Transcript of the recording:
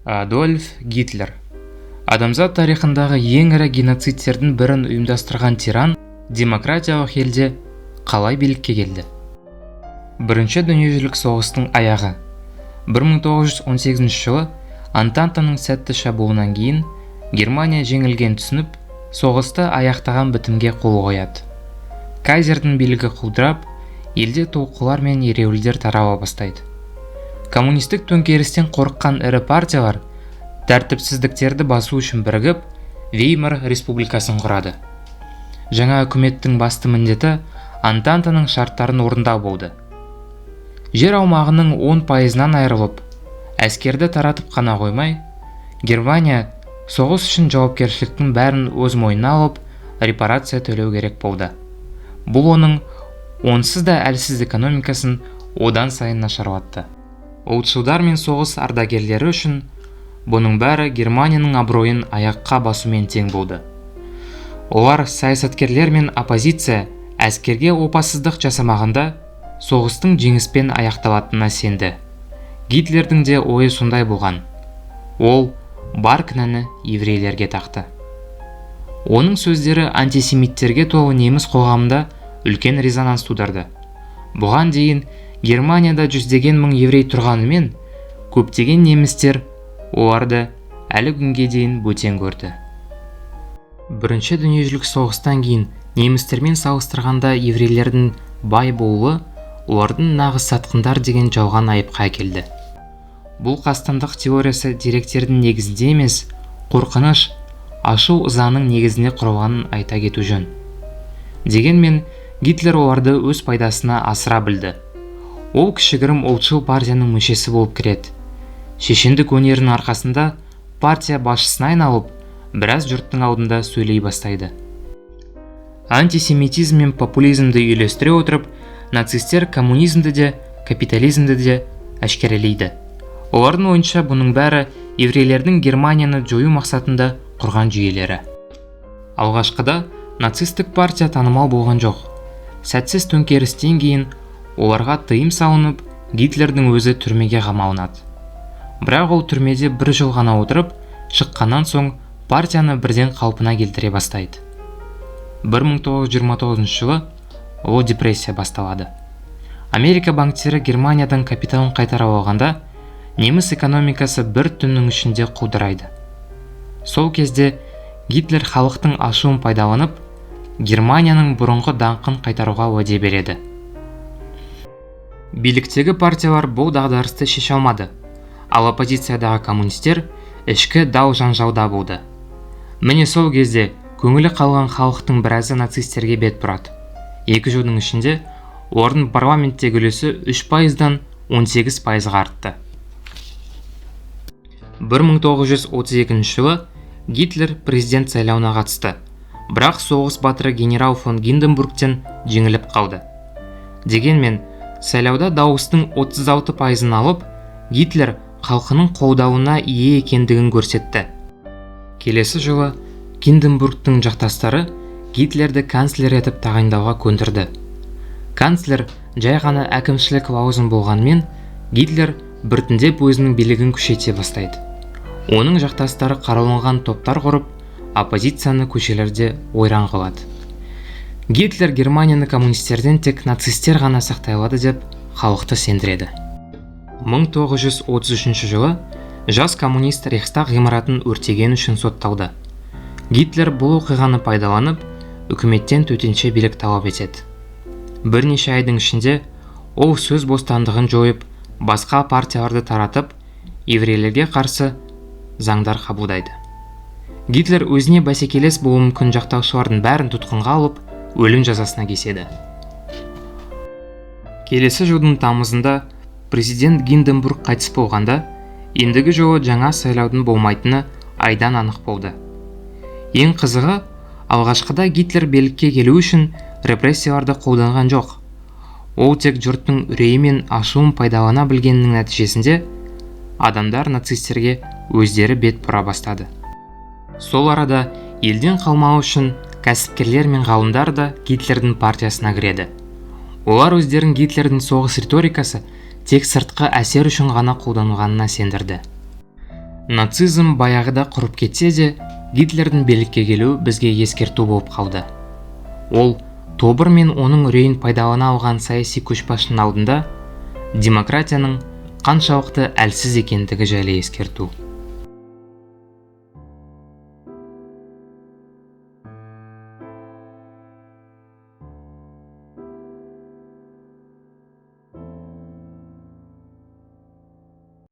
Адольф Гитлер адамзат тарихындағы ең ірі геноцидтердің бірін ұйымдастырған тиран демократиялық елде қалай билікке келді? Бірінші дүниежүзілік соғыстың аяғы. 1918 жылы Антантаның сәтті шабуылынан кейін Германия жеңілгенін түсініп, соғысты аяқтаған бітімге қол қояды. Кайзердің билігі құлдырап, елде толқулар мен ереуілдер тарала бастайды. Коммунистік төңкерістен қорыққан ірі партиялар тәртіпсіздіктерді басу үшін бірігіп, Веймар республикасын құрады. Жаңа үкіметтің басты міндеті Антантаның шарттарын орындау болды. Жер аумағының 10%-ынан айырылып, әскерді таратып қана қоймай, Германия соғыс үшін жауапкершіліктің бәрін өз мойнына алып, репарация төлеу керек болды. Бұл оның онсыз да әлсіз экономикасын одан сайын нашарлатты. Ұлтшылдар мен соғыс ардагерлері үшін бұның бәрі Германияның абыройын аяққа басумен тең болды. Олар саясаткерлер мен оппозиция әскерге опасыздық жасамағанда, соғыстың жеңіспен аяқталатынына сенді. Гитлердің де ойы сондай болған. Ол бар кінәні еврейлерге тақты. Оның сөздері антисемиттерге толы неміс қоғамында үлкен резонанс тудырды. Бұған дейін Германияда жүздеген мың еврей тұрғанымен, көптеген немістер оларды әлі күнге дейін бөтен көрді. Бірінші дүниежүзілік соғыстан кейін немістермен салыстырғанда еврейлердің бай болуы олардың нағыз сатқындар деген жалған айыпқа әкелді. Бұл қастандық теориясы деректердің негізінде емес, қорқыныш, ашу ызаның негізінде құрылғанын айта кету жөн. Дегенмен Гитлер оларды өз пайдасына асыра білді. Ол кішігірім ұлтшыл партияның мүшесі болып кіреді. Шешендік өнерінің арқасында партия басшысына айналып, біраз жұрттың алдында сөйлей бастайды. Антисемитизм мен популизмді үйлестіре отырып, нацистер коммунизмді де, капитализмді де әшкерелейді. Олардың ойынша, бұның бәрі еврейлердің Германияны жою мақсатында құрған жүйелері. Алғашқыда нацистік партия танымал болған жоқ. Сәтсіз төңкерістен кейін оларға тыйым салынып, Гитлердің өзі түрмеге қамалынады. Бірақ ол түрмеде бір жыл ғана отырып, шыққаннан соң партияны бірден қалпына келтіре бастайды. 1929 жылы Ұлы депрессия басталады. Америка банктері Германиядан капиталын қайтара алғанда, неміс экономикасы бір түннің ішінде құлдырайды. Сол кезде Гитлер халықтың ашуын пайдаланып, Германияның бұрынғы даңқын қайтаруға уәде береді. Биліктегі партиялар бұл дағдарысты шеше алмады, ал оппозициядағы коммунистер ішкі дау жанжалда болды. Міне, сол кезде көңілі қалған халықтың біразы нацистерге бет бұрады. 2 жылдың ішінде олардың парламенттегі үлесі 3%-дан 18%-ға артты. 1932 жылы Гитлер президент сайлауына қатысты, бірақ соғыс батыры генерал фон Гинденбургтен жеңіліп қалды. Дегенмен сайлауда дауыстың 36%-ын алып, Гитлер халқының қолдауына ие екендігін көрсетті. Келесі жылы Гинденбургтың жақтастары Гитлерді канцлер етіп тағайындауға көндірді. Канцлер жай ғана әкімшілік лауазым болғанымен, Гитлер біртіндеп өзінің билігін күшейте бастайды. Оның жақтастары қаруланған топтар құрып, оппозицияны көшелерде ойран қылады. Гитлер Германияны коммунистерден тек нацистер ғана сақтай алады деп халықты сендіреді. 1933 жылы жас коммунист Рейхстаг ғимаратын өртеген үшін сотталды. Гитлер бұл оқиғаны пайдаланып, үкіметтен төтенше билік талап етеді. Бірнеше айдың ішінде ол сөз бостандығын жойып, басқа партияларды таратып, еврейлерге қарсы заңдар қабылдайды. Гитлер өзіне бәсекелес болуы мүмкін жақтаушылардың бәрін тұтқынға алып, өлім жазасына кеседі. Келесі жылдың тамызында президент Гинденбург қайтыс болғанда, ендігі жолы жаңа сайлаудың болмайтыны айдан анық болды. Ең қызығы, алғашқыда Гитлер билікке келу үшін репрессияларды қолданған жоқ. Ол тек жұрттың үрейі мен ашуын пайдалана білгенінің нәтижесінде адамдар нацистерге өздері бет бұра бастады. Сол арада елден қалмау үшін кәсіпкерлер мен ғалымдар да Гитлердің партиясына кіреді. Олар өздерін Гитлердің соғыс риторикасы тек сыртқы әсер үшін ғана қолданылғанына сендірді. Нацизм баяғыда құрып кетсе де, Гитлердің билікке келуі бізге ескерту болып қалды. Ол тобыр мен оның үрейін пайдалана алған саяси көшбасшының алдында демократияның қаншалықты әлсіз екендігі жайлы ескерту.